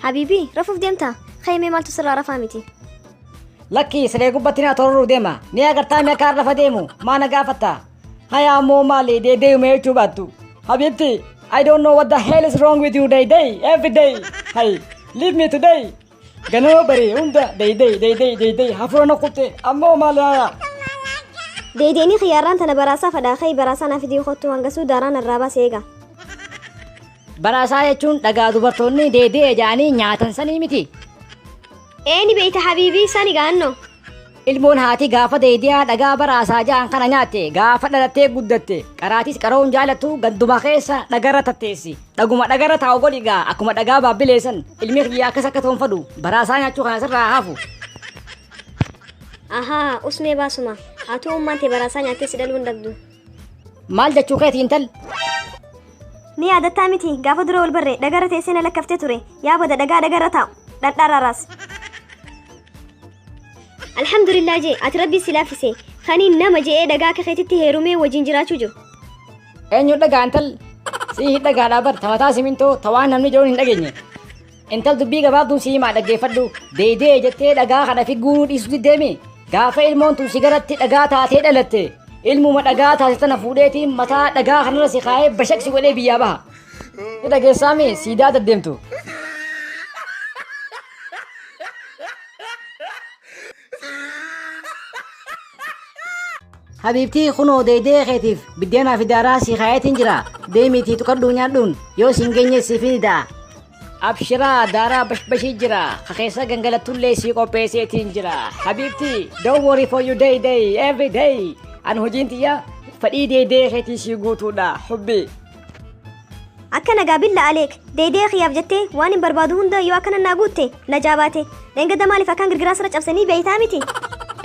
Habiibii, rafuuf deemtaa? Ka'i maaltu sirraa rafaa miti? Lakkii siree gubbatti na tororuu deema. Ni agartaa mi akka lafa deemu maa na gaafatta? Haya ammoo maali deedee'ume jechuu baattu. Habibti, I don't know what the hell is wrong with you day day every day. Hey, leave me today. Ganama barii hunda day day day day day day hafuura na kutte ammoo maali haya? Deedeeni xiyyaarraan tana baraasaa fadhaa ka'i baraasaa naa fidii kottu hangasuu daaraan irraa baasee eega. Baraasaa jechuun dhagaa dubartoonni deedee jedhanii nyaatan sanii miti. Eeni beeyta habiibii sani gaannoo. Ilmoon haati gaafa deediyaa dhagaa baraasaa ja'an kana nyaatte gaafa dhalattee guddatte qaraatis qaroon jaalattu ganduma keessa dhagarra tatteessi. Dhaguma dhagarra taa'u godhi gaa akkuma dhagaa baabbileessan ilmi kiyya akkas akka toonfadhu baraasaa nyaachuu kana sirraa hafu. Ahaa, usmee baasuma. Atuu ummaan tee baraasaa nyaattee si dhaluu hin dhabdu. Maal jechuu keeti intal? Ni yaadattaa miti gaafa dura wal barre dhagarra teessee na lakkaftee ture. Yaa bada dhagaa dhagarra taa'u. Dhadhaaraaraas. Alhamdulillah jee ati rabbii si laaffise. Kaniin nama je'ee dhagaa akka keetitti heerumee wajjin jiraachuu jiru. Eenyu dhagaa intal? Sii dhagaadhaa bar tamataa simintoo tawaan namni jedhuun hin dhageenye. Intal dubbii gabaabduun sii himaa dhaggeeffadhu. Deedee jettee dhagaa kana figuuruu dhiisuu diddeemi. Gaafa ilmoon tun si garatti dhagaa taatee dhalatte. Ilmuma dhagaa taate tana fuudheetiin mataa dhagaa kanarra si kaa'ee bashaqsi godhee biyyaa baha. Ni dhageessaami siidaa deddeemtu. Habiibtii kunoo deedee keetiif biddeenaa fi daaraa si kaayeetiin jira. Deemiitii tuqadhuu nyaadhuun yoo siin geenye siif ni da'a. Abshiraa daaraa bashbashii jira. Kakeessa gangalattullee sii qopheesseetiin jira. Habiibtii don't worry for you day day every day. An hojiin tiyya fadhii deedee keetii sii guutuudha hubbi. Akka nagaa billa aleek deedee kiyyaaf jettee waan hin barbaadu hunda yoo akkana naa guutte na jaabaate. Dhengada maaliif akkaan girgiraa sirra cabsanii beeytaa miti?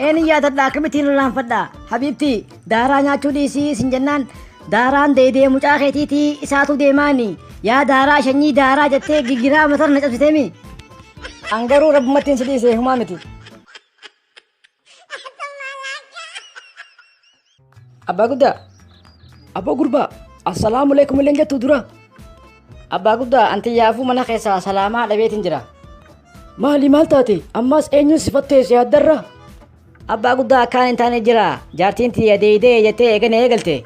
Een yaadadha akkamittiin irraanfadha. Habiibtii daaraa nyaachuu dhiisii sin jennaan daaraan deedee mucaa keetiitii isaatu deemaani. Yaa daaraa shanyii daaraa jettee gigiraa matarra na cabsiteemi. An garuu rabbumattiin si dhiise humaa miti. Abbaa guddaa. Abbaa gurbaa. Assalaamu alaikum illee jettu dura. Abbaa guddaa anti yaafuu mana keessaa salaamaa dhabeetiin jira. Maali maal taate ammas eenyuun si fatteesse yaaddarra? Abbaa guddaa akkaan hin taane jira. Jaartiin tiyya deeyidee jettee eegane eegalte.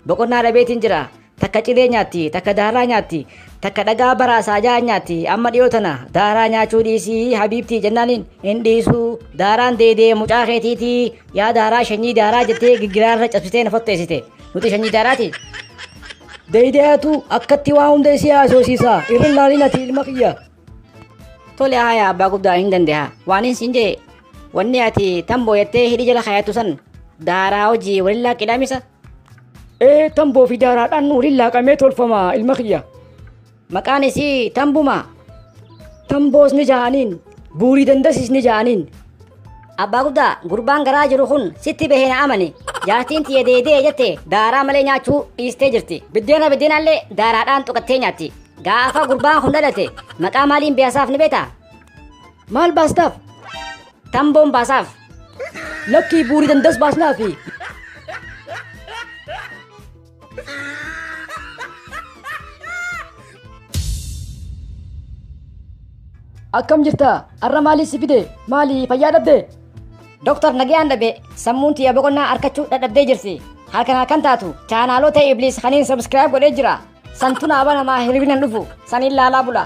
Boqonnaa dhabeetiin jira. Takka cilee nyaatti, takka daaraa nyaatti, takka dhagaa baraasaa jaa nyaatti. Amma dhiyoo tana daaraa nyaachuu dhiisii habiibtii jennaaniin hin dhiisuu. Daaraan deedee mucaa keetiitii yaa daaraa shanyii daaraa jettee giggiraarra cabsitee na fotteessite. Nuti shanyii daaraati. Deedeetu akkatti waa hunda isii haasofsiisa. Irra laalin ati ilma kiyya. Tole haya abbaa guddaa hin dandeha. Waan hin siin jee wanni ati tamboo jettee hidhi jala kaayattu san daaraa hojii waliin laaqidhaamisa. Ee tamboo fi daaraadhaan waliin laaqamee tolfama ilma kiyya. Maqaan isii tambuma. Tamboos ni ja'aniin buurii dandasis ni ja'aniin. Abbaa guddaa gurbaan garaa jiru kun sitti bahee na amani. Jaartiin tiyya deedee jette daaraa malee nyaachuu dhiistee jirti. Biddeena biddeenallee daaraadhaan tuqattee nyaatti. Gaafa gurbaan kun dhalate maqaa maaliin biyaasaaf ni beektaa? Maal baastaaf? Tamboon baasaaf. Lakkii buurii dandas baasnaafi. Akkam jirta? Har'a maaliif si fide? Maali fayyaa dhabde? Doktar nagayaan dhabe sammuun tiyya boqonnaa harkachuu dadhabdee jirti. Halkan halkan taatu chaanaalota Ibliis kaniin subscribe godhee jira. Santu naa banamaa hirribni hin dhufu saniin laalaa bula.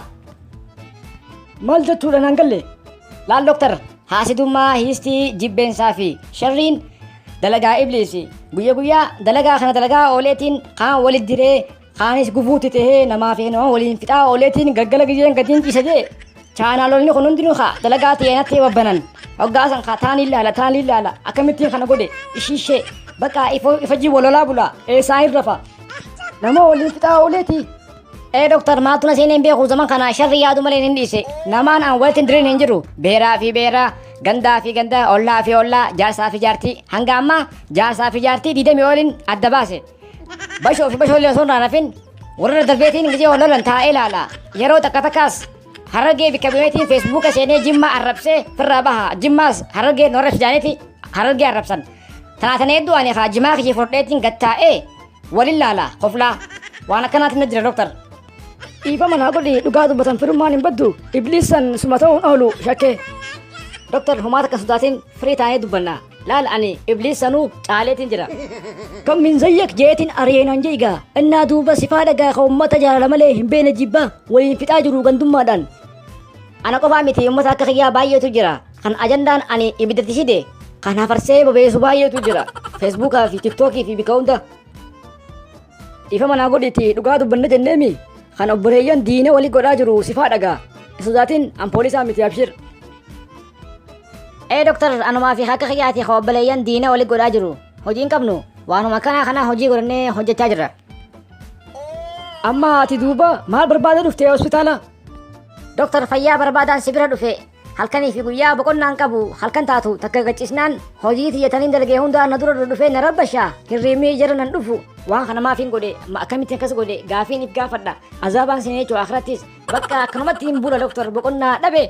Maal jechuudha naan galle? Laal doktar haasidummaa hiistii jibbeensaa fi sharriin dalagaa Ibliisi. Guyya guyyaa dalagaa kana dalagaa ooleetiin kaan walit diree kaanis gufuutti tahee namaa fi nama waliin fixaa ooleetiin gaggala gizeen gatiin ciisa jee. Chaanaalonni kun hundinuu kaa dalagaa ta'ee natti babbanan. Hoggaa san kaa taan ilaala taan ilaala akkamittiin kana godhe ishiishee bakka ifajii walolaa bula eessaa hin rafa. Nama waliin fixaa ooleeti. Ee doktar maaltu na seenee hin beeku zaman kana sharri yaadu malee hin dhiise. Namaan an walitti hin diriin hin jiru. Beeraa fi beeraa, gandaa fi ganda, ollaa fi ollaa, jaarsaa fi jaartii. Hanga ammaa jaarsaa fi jaartii 20 oliin adda baase. Bashoo fi bashoo illee osoo hin hafin warra darbeetiin gisee wal lolan taa'ee ilaala. Yeroo takka takkaas Harargee bikka bu'eetiin feesbuuka seenee Jimmaa arrabsee firraa baha. Jimmaas Harargee nu arrabsi jaaniiti Harargee arrabsan. Tanaatan hedduu ani haa jimaa kiyya fudheetiin gad taa'ee walin laala koflaa. Waan akkanaatiin na jira doktar. Dhiifama naa godhi dhugaa dubbatan firummaan hin baddu. Ibliis san suma ta'uun oolu shakkee. Doktar homaa takka sodaatin firii taanee dubbanna. Laal ani ibliis sanuu caaleetiin jira. Kan min zayyak jeetiin ariyeenaan je'igaa. Innaa duuba sifaa dhagaa ka ummata jaalala malee hin beene jibbaa waliin fixaa jiru gandummaadhaan. Ana qofaa miti ummata akka kiyyaa baay'eetu jira. Kan ajandaan ani ibiddatti shide kan hafarsee bobeessu baay'eetu jira. Feesbuukaa fi tiktookii fi bika hunda. Dhiifama naa godhiiti dhugaa dubbanna jenneemi. Kan obboleeyyan diina walii godhaa jiru sifaa dhagaa. Hin sodaatin an poolisaa miti abshir. Ee doktar anumaa fi akka kiyyaati ka obboleeyyan diina walii godhaa jiru. Hojii hin qabnu. Waanuma kanaa kana hojii godhannee hojjechaa jirra. Amma ati duuba maal barbaada dhufte hospitaala? Doktar fayyaa barbaadaan si bira dhufe halkanii fi guyyaa boqonnaan qabu halkan taatu takka gacisnaan hojii tiyyataniin dalgee hundaa na dura dhufee na rabbasha hirriibni jara nan dhufu waan kana maaf hin godhe akkamitti akkas godhe gaafiin if gaafadha azaabaan sin jechuu akhirattis bakka akkanumatti hin bula doktar boqonnaa dhabe.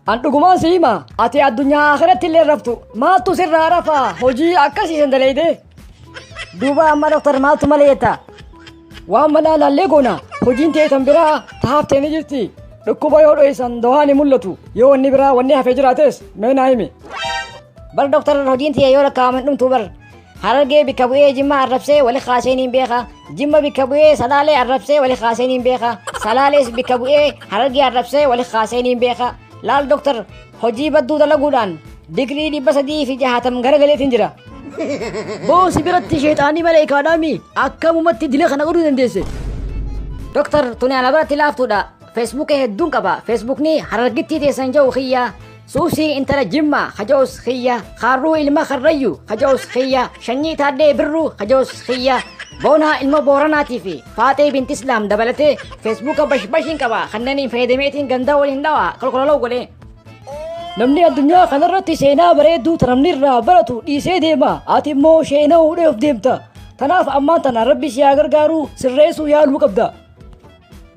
An dhugumaan si hima ati addunyaa akhiratti illee raftu maaltu sirraa rafa hojii akkasii san daleeyde. Duuba amma doktar maaltu malee jetta? Waan malaa laallee goona hojiin ta'e tan biraa tahaftee ni jirti. Dhukkuba yoo dho'isan dawaan hin mul'atu yoo wanni biraa wanni hafee jiraates mee naa himi. Bar doktar hojiin tiyya yoo lakkaa'aman dhumtu bar. Harargee bikka bu'ee Jimma arrabsee wali kaasee niin beeka. Jimma bikka bu'ee Salaalee arrabsee wali kaasee niin beeka. Salaalees bikka bu'ee Harargee arrabsee wali kaasee niin beeka. Laal doktar hojii badduu dalaguudhaan digirii 360 garagaleetiin jira. Boosi biratti sheexaanii maleekaadhaami akkamumatti dila kana godhuu dandeesse? Doktar tuni ana biratti laaftuudha. Feesbuuka hedduun qaba. Feesbuukni Harargittii teessan jedhu kiyya. Suusii intala Jimma haja'us kiyya. Kaarruu ilma Karrayyu haja'us kiyya. Shanyii Taaddee Birruu haja'us kiyya. Boonaa ilma Booranaatii fi Faaxee binti Islaam dabalatee feesbuuka bashbashiin qaba. Kanneen fayyadameetiin gandaa waliin dhawa kolkololoo godhee. Namni addunyaa kanarratti seenaa bareedduu ta namni irraa baratu dhiisee deema. Ati immoo sheena'uudhaaf of deemta. Tanaaf ammaan tana rabbi si haa gargaaru sirreessuu yaaluu qabda.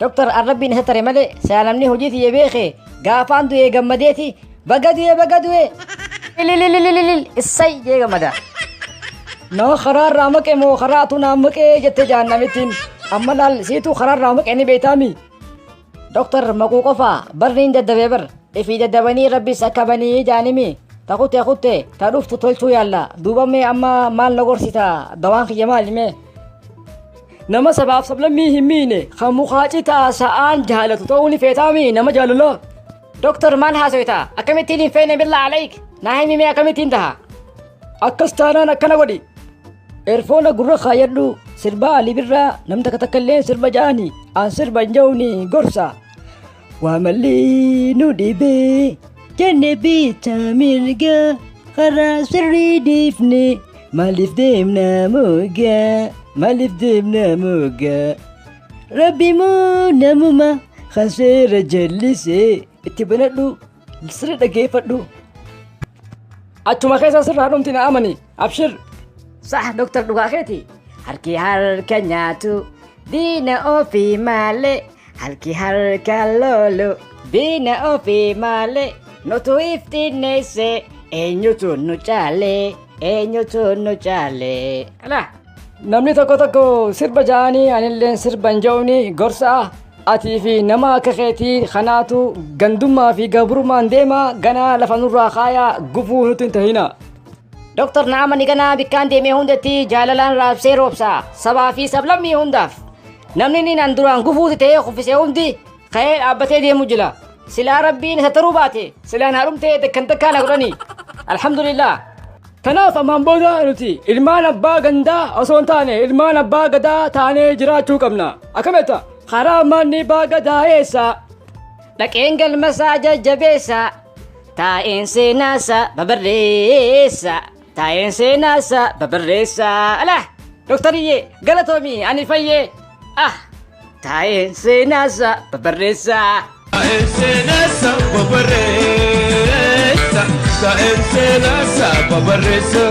Doktar arrabbiin isa tare malee silaa namni hojii tiyya beeke gaafaan du'ee gammadeeti baga du'e baga du'e ilililililil issay jee gammada. Nama karaa irraa maqe moo karaatu naa maqee jette jaan namittiin. Amma laal siitu karaa irraa maqe ni beektaami. Doktar maquu qofa barri hin daddabee bar ifii daddabanii rabbis akka banii jaanimi ta kutte kutte ta dhuftu tolchuu yaalla duuba mee amma maal na gorsita dawaan kiyya maali mee. Nama sabaaf sablammii hin miine kan mukaa citaa sa'aan jaalatu ta'uu ni feetaami nama jaalalaa. Doktar maal haasoyta akkamittiin hin feene billaa alayk naa himi mee akkamittiin taha. Akkas taanaan akkana godhi. Erfoona gurra kaayadhu sirbaa Ali Birraa nam takka takka illee sirba ja'ani an sirba hin ja'uni gorsa. Waa malli nu dhibee jenne bitta mirga karaa sirrii dhiifne maaliif deemna moggaa maaliif deemna moggaa. Rabbi moo namuma kan seera jallise itti banadhu sirri dhaggeeffadhu. Achuma keessa sirraa dhumti na amani abshir. Sah doktar dhugaa keeti. Harki harka nyaatu diina ofii malee harki harka lolu diina ofii malee nutu iftinneesse eenyutu nu caale eenyutu nu caale. Ala. Namni tokko tokko sirba ja'anii anilleen sirba hin ja'uuni gorsa atii fi nama akka keetii kanaatu gandummaa fi gabrummaan deema ganaa lafa nurraa kaayaa gufuu nutti hin tahina. Doktar na amani ganaa bikkaan deemee hundatti jaalalaan raabsee roobsa sabaa fi sablammii hundaaf. Namni inni naan duraan gufuuti ta'ee kuffisee hundi ka'ee dhaabbatee deemu jira. Silaa rabbiin isa taruu baate silaa naa dhumtee takkan takkaa na godhani. Alhamdulillah. Tanaaf ammaan booda nuti ilmaan abbaa gandaa osoo hin taane ilmaan abbaa gadaa taanee jiraachuu qabna. Akkamitta karaa manni abbaa gadaa eessa? Dhaqeen galmasaa jajjabeessa. Taa'een seenaasaa babarreessa. Taa'een seenaasaa babarreessa. Alaa doktariyyee galatoomi ani fayyee. Ah taa'een seenaasaa babarreessa. Taa'een seenaasaa babarreessa. Taa'een seenaasaa babarreessa.